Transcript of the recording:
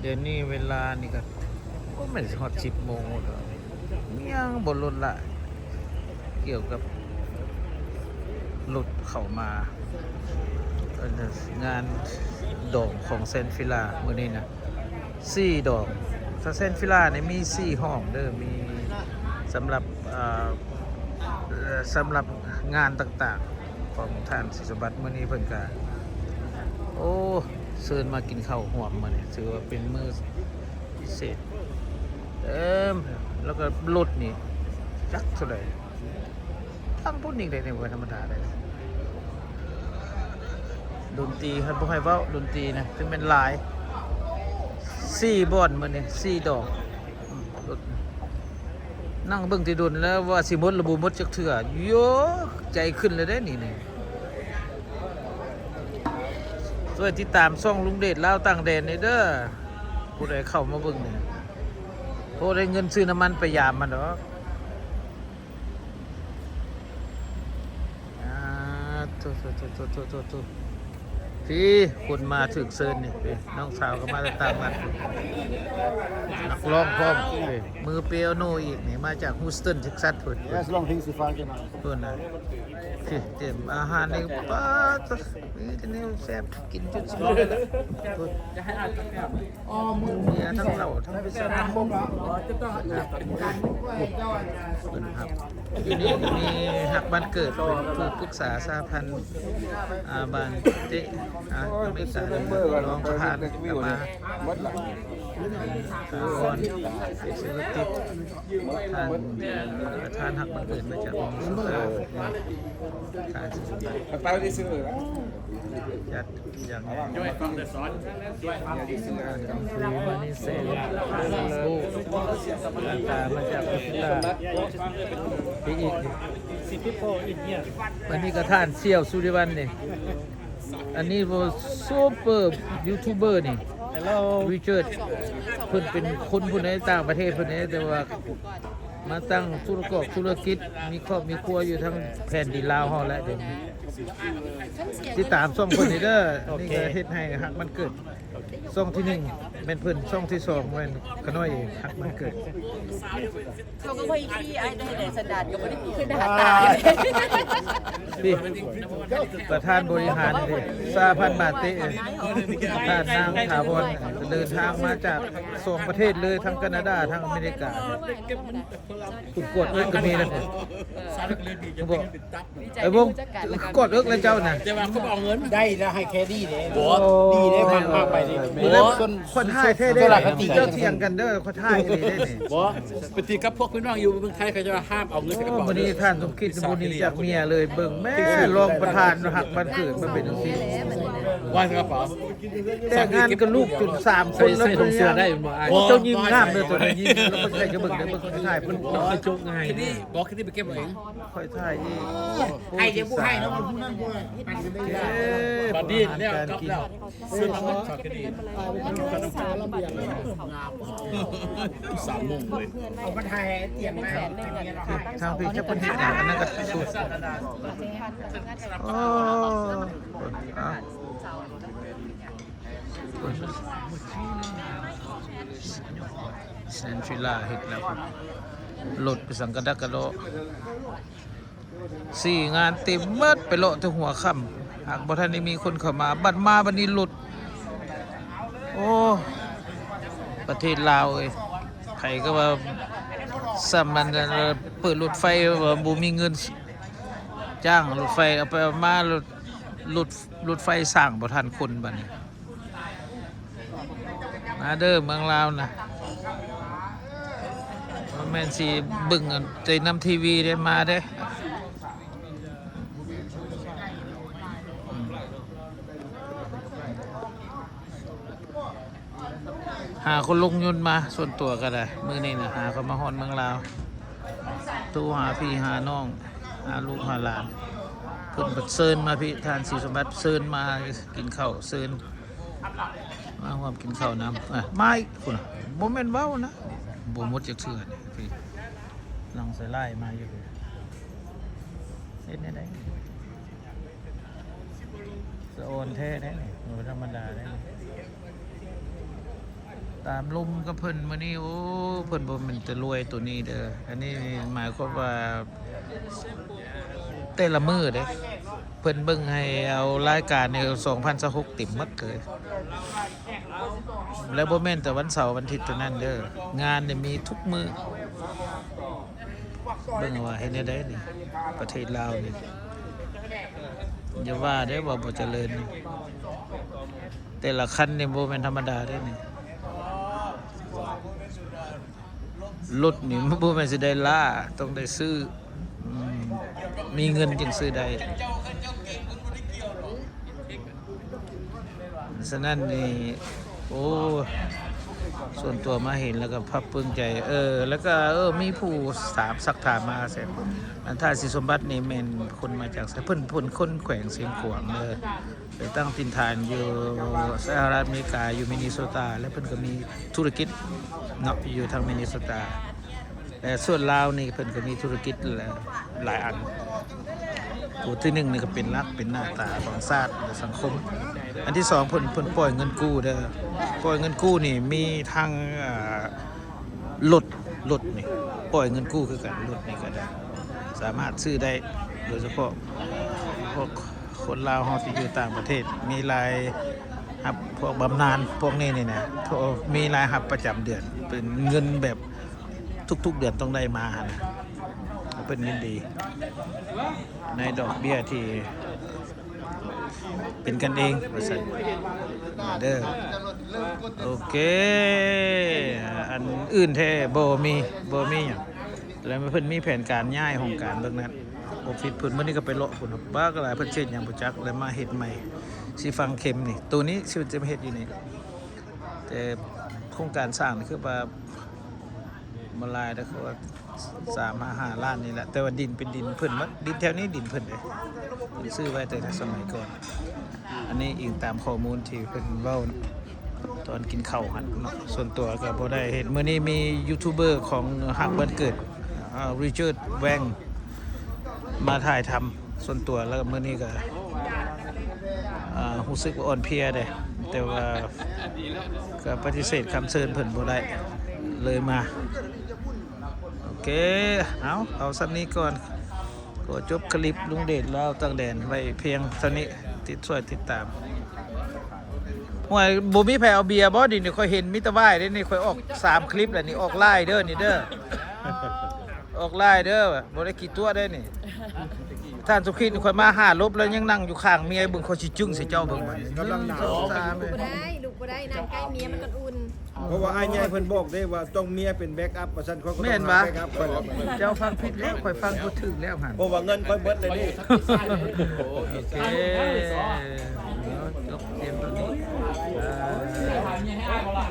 ດຽວນີ້ເວລານີ້ກໍ ໂອ້ ແມ່ນຊິຮອດສິບໂມງແລ້ວ ຍັງບໍ່ລົດລະ ກ່ຽວກັບລົດເຂົ້າມາ ເອີ ງານດອງຂອງແຊນຟິລາມື້ນີ້ນະ ສີ່ດອງ. ຖ້າແຊນຟິລານີ້ມີສີ່ຫ້ອງເດີ ມີສຳລັບ ເອີ ສຳລັບງານຕ່າງໆຂອງທ່ານສີສົມບັດ. ມື້ນີ້ເພິ່ນກະ ໂອ້ ເຊີນມາກິນເຂົ້າຮ່ວມມື້ນີ້ ຖືວ່າເປັນມື້ພິເສດ. ເອີ ແລ້ວກໍລົດນີ້ຈັກເທົ່າໃດ ທາງພຸ້ນອີກເດ້ ບໍ່ທຳມະດາເດ້. ດົນຕີ ຄັນບໍ່ໃຫ້ເວົ້າ ດົນຕີນະ ຄືແມ່ນຫຼາຍ ສີ່ບ່ອນມື້ນີ້ ສີ່ດອກ. ອືມ ລົດ ນັ່ງເບິ່ງແຕ່ດົນແລ້ວ ວ່າຊິໝົດຫຼືບໍ່ໝົດຈັກເທື່ອ. ໂຢ ໃຈຂຶ້ນແລ້ວເດ້ນີ້ ນີ້. ຊ່ວຍຕິດຕາມຊ່ອງລຸງເດດລາວຕ່າງແດນແດ່ເດີ ຜູ້ໃດເຂົ້າມາເບິ່ງນີ້ ພໍໄດ້ເງິນຊື້ນ້ຳມັນໄປຢາມມັນດອກ. ອ່າ ໂທ້ໆໆ ພີ້ ຄົນມາຖືກເຊີນນີ້ ພີ້ ນ້ອງສາວກໍມາແຕ່ຕ່າງລັດ ນັກຮ້ອງພ້ອມ ພີ້ ມືເປຍໂນອີກນີ້ ມາຈາກ Houston Texas ພຸ້ນ Yes, long things to find, you know. ພຸ້ນນະ ພີ້ ເຕັມອາຫານນີ້ ປາດ ມີແຕ່ແນວແຊບ ກິນຈົນຊິໝົດແລ້ວ ພຸ້ນ. ເບຍ ທັງເຫຼົ້າ ທັງເບຍຊາ ເພິ່ນຮັບ ຢູ່ນີ້ມີຮັກບ້ານເກີດ ເປັນຜູ້ປຶກສາສະຫະພັນ ອາ ບານເຕະ ອາ ອາເມລິກາ ລອງປະທານກໍມາ ອາ ອາ ອອນ ເອເຊຍໂລເຕັກ ທ່ານ ປະທານຮັກບ້ານເກີດມາຈາກມິນເນໂຊຕາ ທ່ານ ໄປໄດ້ຊື່ ຈັດ ຢ່າງ ມານິເຊ ໂອ້ ຕາມາຈາກອອສເຕຣເລັຍ ໄປອີກ ອັນນີ້ກໍທ່ານສ່ຽວສຸລິວັນນີ້ ອັນນີ້ບໍ່ Super YouTuber ນີ້ Hello Richard ເພິ່ນເປັນຄົນຜູ້ໃດ ຕ່າງປະເທດເພິ່ນເດ້ ແຕ່ວ່າ ມາຕັ້ງທຸລະກອບທຸລະກິດ ມີຄອບມີຄົວຢູ່ທາງແຜ່ນດິນລາວເຮົາແຫຼະ ດຽວນີ້ ຕິດຕາມຊ່ອງເພິ່ນນີ້ເດີ. ໂອເຄ ນີ້ກໍເຮັດໃຫ້ຮັກບ້ານເກີດ ຊ່ອງທີໜຶ່ງແມ່ນເພິ່ນ ຊ່ອງທີສອງແມ່ນຂະນ້ອຍເອງ ຮັກບ້ານເກີດ. ເຂົາກໍບໍ່ໄດ້ຂີ້ອ້າຍ ໄດ້ແຕ່ສັນດານກໍບໍ່ໄດ້ຂີ້ຄືໜ້າຕາ. ນີ້ ປະທານບໍລິຫານເດ້ ສະຫະພັນບາເຕະ ທ່ານນາງຖາວອນ ເດີນທາງມາຈາກສອງປະເທດເລີຍ ທັງການາດາ ທັງອາເມລິກາ. ຄຸນກອດເອິກກໍມີນະ ເອີ ບໍ່ ກອດເອິກແລ້ວເຈົ້ານະ ແຕ່ວ່າເຂົາບໍ່ເອົາເງິນ ໄດ້ແລ້ວໃຫ້ແຄດີເດ້. ບໍ່ ດີເດ້ ມັກ ມັກໄປນີ້ ບໍ່ ຄົນທ້າຍແທ້ເດ້ ເຈົ້າຖຽງກັນເດີ ຄົນທ້າຍອີ່ຫຼີເດ້ນີ້. ບໍ່ ໄປຕິດກັບພວກພີ່ນ້ອງຢູ່ເມືອງໄທ ເຂົາຈະຫ້າມເອົາເງິນໃສ່ກະເປົາ. ມື້ນີ້ທ່ານສົມຄິດບໍ່ໜີຈາກເມຍເລີຍ ເບິ່ງແມ້ ຮອງປະທານຮັກບ້ານເກີດມາເປັນຈັ່ງຊີ້ ວ່າໃສ່ກະເປົາ. ແຕ່ງງານກັບລູກຈົນສາມຄົນແລ້ວ ໃສ່ ໃສ່ຖົງເສື້ອໄດ້ແມ່ນບໍ່ອ້າຍ? ໂອ້ ເຈົ້າຍິງງາມເດີ ໂຕນີ້ຍິງ ແລ້ວເພິ່ນໃສ່ ຈະເບິ່ງເດີ ເພິ່ນຖ່າຍເພິ່ນເນາະ ກະຈົກງ່າຍ. ບໍ່ ຄືໄປເກັບເອົາເອງ ຂ້ອຍຖ່າຍເອງ. ໃຫ້ ດຽວຜູ້ໃຫ້ເນາະ ຜູ້ນັ້ນຜູ້ໃຫ້ ບັດນີ້ແລ້ວກັບແລ້ວ ຊື້ມາໝົດສາກະດີ ສາມໂມງເລີຍ ເອົາມາຖ່າຍຕຽງມາ ທາງພີ້ຈະເປັນເຮັດຫຍັງ ອັນນັ້ນກໍສຸດ. ໂອ້ ເອົາ ແຊນຟິລາເຮັດແລ້ວ ລົດໄປສັງກະດັກກະດໍ ສີ່ງານເຕັມໝົດ ໄປເລາະແຕ່ຫົວຄ່ຳ ຫາກບໍ່ທັນໄດ້ມີຄົນເຂົ້າມາ ບັດມາບັດນີ້ລົດ ໂອ້ ປະເທດລາວເອີຍ ໃຜກໍວ່າ ສ່ຳອັນ ເປີດລົດໄຟວ່າບໍ່ມີເງິນຈ້າງລົດໄຟ ເອົາໄປເອົາມາລົດ ລົດ ລົດໄຟສ້າງບໍ່ທັນຄົນບັດນີ້. ມາເດີເມືອງລາວນະ ບໍ່ແມ່ນຊິເບິ່ງແຕ່ນຳທີວີເດ້ ມາເດ້. ຫາຄົນລົງຍົນມາ ສ່ວນຕົວກໍໄດ້ ມື້ນີ້ນະ ຫາເຂົາມາຮອດເມືອງລາວ ໂທຫາພີ່ຫານ້ອງ ຫາລູກຫາຫຼານ ເພິ່ນເຊີນມາພີ້ ທ່ານສີສົມບັດເຊີນມາກິນເຂົ້າ ເຊີນ ມາຮ່ວມກິນເຂົ້ານຳ ເອີ ມາອີກພຸ້ນນະ ບໍ່ແມ່ນເວົ້ານະ ບໍ່ໝົດຈັກເທື່ອນີ້ ພີ້ ຫຼັງສາຍລາຍມາຢູ່ພີ້ ເຮັດແນວໃດ ສະອອນແທ້ເດ້ນີ້ ບໍ່ທຳມະດາເດ້ນີ້. ຕາມລົມກັບເພິ່ນມື້ນີ້. ໂອ້ ເພິ່ນບໍ່ແມ່ນແຕ່ລວຍໂຕນີ້ເດີ, ອັນນີ້ໝາຍຄວາມວ່າແຕ່ລະມື້ເດ້ ເພິ່ນເບິ່ງໃຫ້ເອົາລາຍການໃນສອງພັນຊາວຫົກເຕັມໝົດເລີຍ. ແລະບໍ່ແມ່ນແຕ່ວັນເສົາວັນອາທິດເທົ່ານັ້ນເດີ, ງານນີ້ມີທຸກມື້. ເບິ່ງວ່າເຮັດແນວໃດນີ້ ປະເທດລາວນີ້ ຢ່າວ່າເດ້ວ່າບໍ່ຈະເລີນ. ແຕ່ລະຄັນນີ້ບໍ່ແມ່ນທຳມະດາເດ້ນີ້. ລົດນີ້ບໍ່ແມ່ນຊິໄດ້ລ້າ, ຕ້ອງໄດ້ຊື້. ອືມ ມີເງິນຈຶ່ງຊື້ໄດ້. ສະນັ້ນນີ້ ໂອ້ ສ່ວນຕົວມາເຫັນແລ້ວກໍພັບປຶ້ມໃຈ. ເອີ ແລ້ວກໍ ເອີ ມີຜູ້ຖາມ ສັກຖາມມາ ແຊບ ອັນ ທ່ານສີສົມບັດນີ້ແມ່ນຄົນມາຈາກໃສ? ເພິ່ນ ເພິ່ນຄົນແຂວງຊຽງຂວາງເດີ, ໄປຕັ້ງຖິ່ນຖານຢູ່ສະຫະລັດອາເມລິກາ ຢູ່ມິນນິໂຊຕາ, ແລະເພິ່ນກໍມີທຸລະກິດເນາະ ຢູ່ທາງມິນນິໂຊຕາ. ແລະສ່ວນລາວນີ້ເພິ່ນກໍມີທຸລະກິດຫຼາຍອັນ. ໂຕທີໜຶ່ງນີ້ກໍເປັນຫຼັກເປັນໜ້າຕາຂອງຊາດແລະສັງຄົມ. ອັນທີສອງ ເພິ່ນ ເພິ່ນປ່ອຍເງິນກູ້ເດີ. ປ່ອຍເງິນກູ້ນີ້ມີທັງ ເອີ ລົດ ລົດນີ້ປ່ອຍເງິນກູ້ຄືກັນ, ລົດນີ້ກໍໄດ້ ສາມາດຊື້ໄດ້ ໂດຍສະເພາະພວກຄົນລາວເຮົາທີ່ຢູ່ຕ່າງປະເທດ ມີລາຍຮັບພວກບຳນານພວກນີ້ນີ້ນະ ມີລາຍຮັບປະຈຳເດືອນ ເປັນເງິນແບບ ທຸກໆເດືອນຕ້ອງໄດ້ມາຫັ້ນນະ, ເພິ່ນຍິນດີໃນດອກເບ້ຍທີ່ເປັນກັນເອງວ່າຊັ້ນເດີ. ໂອເຄ ອັນອື່ນແທ້ບໍ່ມີ ບໍ່ມີຫຍັງ. ແລ້ວເພິ່ນມີແຜນການຍ້າຍຫ້ອງການເບິ່ງນັ້ນ ອອບຟິດເພິ່ນ. ມື້ນີ້ກໍໄປເລາະພຸ້ນ ບັກຫຼາຍ ເພິ່ນເຮັດຫຍັງບໍ່ຈັກ ແລ້ວມາເຮັດໃໝ່ ຊິຝັງເຂັມນີ້ ໂຕນີ້ຊິ ຈະມາເຮັດຢູ່ນີ້. ແຕ່ໂຄງການສ້າງນີ້ຄືວ່າ ບໍ່ຫຼາຍເດ້ ຄືວ່າສາມຫາຫ້າລ້ານນີ້ແຫຼະ, ແຕ່ວ່າດິນເປັນດິນເພິ່ນໝົດ, ດິນແຖວນີ້ດິນເພິ່ນເດ້ ເພິ່ນຊື້ໄວ້ແຕ່ສະໄໝກ່ອນ. ອັນນີ້ອີງຕາມຂໍ້ມູນທີ່ເພິ່ນເວົ້າຕອນກິນເຂົ້າຫັ້ນເນາະ. ສ່ວນຕົວກໍບໍ່ໄດ້ເຮັດ, ມື້ນີ້ມີຢູທູບເບີຂອງຮັກບ້ານເກີດ ເອີ Richard Wang ມາຖ່າຍທຳ. ສ່ວນຕົວແລ້ວມື້ນີ້ກໍ ເອີ ຮູ້ສຶກວ່າອ່ອນເພຍເດ້ ແຕ່ວ່າກໍປະຕິເສດຄຳເຊີນເພິ່ນບໍ່ໄດ້ ເລີຍມາ. ໂອເຄ ເອົາ ເອົາສ່ຳນີ້ກ່ອນ. ຂໍຈົບຄລິບລຸງເດດລາວຕ່າງແດນໄວ້ພຽງເທົ່ານີ້. ຕິດຊ່ວຍຕິດຕາມ. ຫ້ວຍ ບໍ່ມີໃຜເອົາເບຍບໍ່? ນີ້ຂ້ອຍເຫັນມີແຕ່ວາຍເດ້ນີ້. ຂ້ອຍອອກສາມຄລິບແລ້ວນີ້, ອອກຫຼາຍເດີນີ້ເດີ. ອອກຫຼາຍເດີ ບໍ່ໄດ້ຂີ້ຕົວະເດ້ນີ້. ທ່ານສຸຂິດ ຂ້ອຍມາຫາລົບແລ້ວຍັງນັ່ງຢູ່ຂ້າງເມຍ. ເບິ່ງ ຂ້ອຍຊິຈຶ້ງໃສ່ເຈົ້າເບິ່ງບັດນີ້. ກຳລັງໜາວ ໜຶ່ງ ສອງ ສາມ ລຸກບໍ່ໄດ້ ລຸກບໍ່ໄດ້ ນັ່ງໃກ້ເມຍມັນກໍອຸ່ນ. ເພາະວ່າອ້າຍໃຫຍ່ເພິ່ນບອກເດ້ວ່າຕ້ອງເມຍເປັນແບັກອັບວ່າຊັ້ນ. ຂ້ອຍກໍຕ້ອງຫາແບັກອັບຂ້ອຍແລ້ວ. ເຈົ້າຟັງຜິດແລ້ວ ຂ້ອຍຟັງບໍ່ຖືກແລ້ວຫັ້ນ. ເພາະວ່າເງິນຂ້ອຍເບິດແລ້ວເດ້. ໂອເຄ